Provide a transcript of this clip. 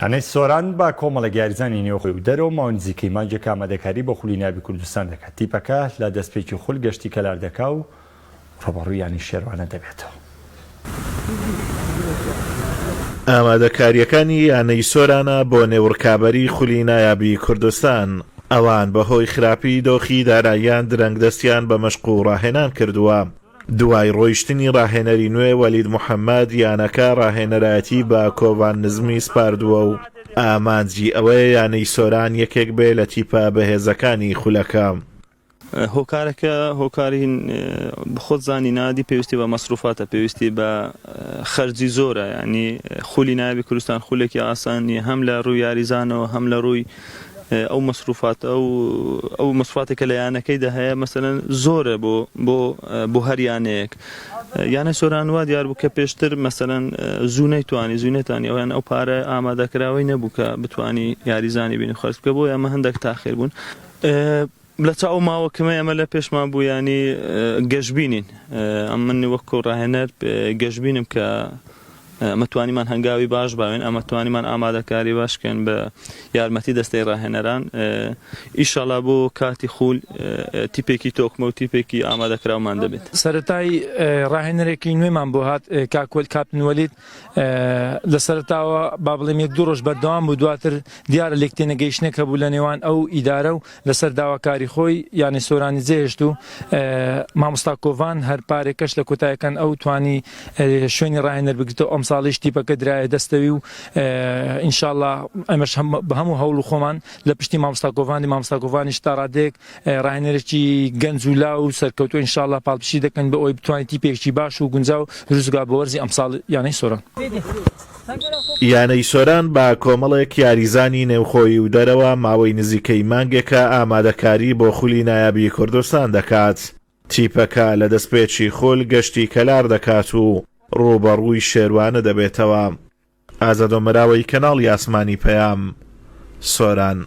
یانەی سۆران بە کۆمەڵێک یاریزانی نێوخۆی و دەرەوە ماوەی نزیکەی مانگێکە ئامادەکاری بۆ خولی نایابی کوردستان دەکات، تیپەکە لە دەستپێکی خول گەشتی کەلار دەکا و ڕووبەڕووی یانەی شێروانە دەبێتەوە. ئامادەکارییەکانی یانەی سۆرانە بۆ نێو ڕکابەری خولی نایابی کوردستان، ئەوان بەهۆی خراپی دۆخی داراییان درەنگ دەستیان بە مەشق و ڕاهێنان کردووە. دوای ڕۆیشتنی ڕاهێنەری نوێ وەلید محەمەد، یانەکە ڕاهێنەرایەتی بە کۆڤان نزمی سپاردووە و ئامانجی ئەوەیە یانەی سۆران یەکێک بێ لە تیپە بەهێزەکانی خولەکە. هۆکارەکە هۆکاری خۆت زانی نادی پێویستی بە مەسروفاتە پێویستی بە خەرجی زۆرە یعنی خولی نایابی کوردستان خولێکی ئاسان نییە هەم لە ڕووی یاریزانەوە هەم لە ڕووی ئەو مەسروفات ئەو ئەو مەسروفاتێک کە لە یانەکەیدا هەیە مەسەلەن زۆرە بۆ بۆ بۆ هەر یانەیەک یانە سۆران وا دیار بوو کە پێشتر مەسەلەن زوو نەیتوانی زوو نەتانی ئەویان ئەو پارە ئامادەکراوەی نەبوو کە بتانی یاریزانی بین و خەرج بکە بۆ ئەمە هەندێک تاخیر بوون لە چاو ماوە کەمە ئەمە لە پێشمان بوو ینی گەشببینین ئەم من وەکو ڕاهێنەر گەشببینم کە ئەمە توانیمان هەنگاوی باش باوێن، ئەمە توانیمان ئامادەکاری باش بکەین بە یارمەتی دەستەی ڕاهێنەران، ئیشەڵا بۆ کاتی خول تیپێکی تۆکمە و تیپێکی ئامادەکراومان دەبێت. سەرەتای ڕاهێنەرێکی نوێمان بۆ هات کاک کاپتن وەلید، لە سەرەتاوە با بڵێم یەک دوو ڕۆژ بەردەوام بوو، دواتر دیارە لێکتێنەگەیشتنێک هەبوو لە نێوان ئەو ئیدارە و لەسەر داواکاری خۆی یانەی سۆرانی جێهێشت و مامۆستا کۆڤان هەر پارێکەش لە کۆتایەکان ئەو توانی شوێنی ڕاهێنەر بگرێتەوە ئەمساڵیش تیپەکە درایە دەستەوی و ئینشاءاللە ئەمەش بە هەموو هەوڵ و خۆمان لە پشتی مامۆستا کۆڤانی مامۆستا کۆڤانیش تا ڕادەیەک ڕاهێنەرێکی گەنج و لاو و سەرکەوتوو ئینشاءاللە پاڵپشتی دەکەن بۆ ئەوەی بتوانێت تیپێکی باش و گونجاو دروست بکات بۆ وەرزی ئەمساڵ یانەی سۆران. یانەی سۆران بە کۆمەڵێک یاریزانی نێوخۆیی و دەرەوە ماوەی نزیکەی مانگێکە ئامادەکاری بۆ خولی نایابی کوردستان دەکات، تیپەکە لە دەستپێکی خول گەشتی کەلار دەکات و رووبەڕووی شێروانە دەبێتەوە. ئازاد ئۆمەراوەی کەناڵی ئاسمانی پەیام، سۆران.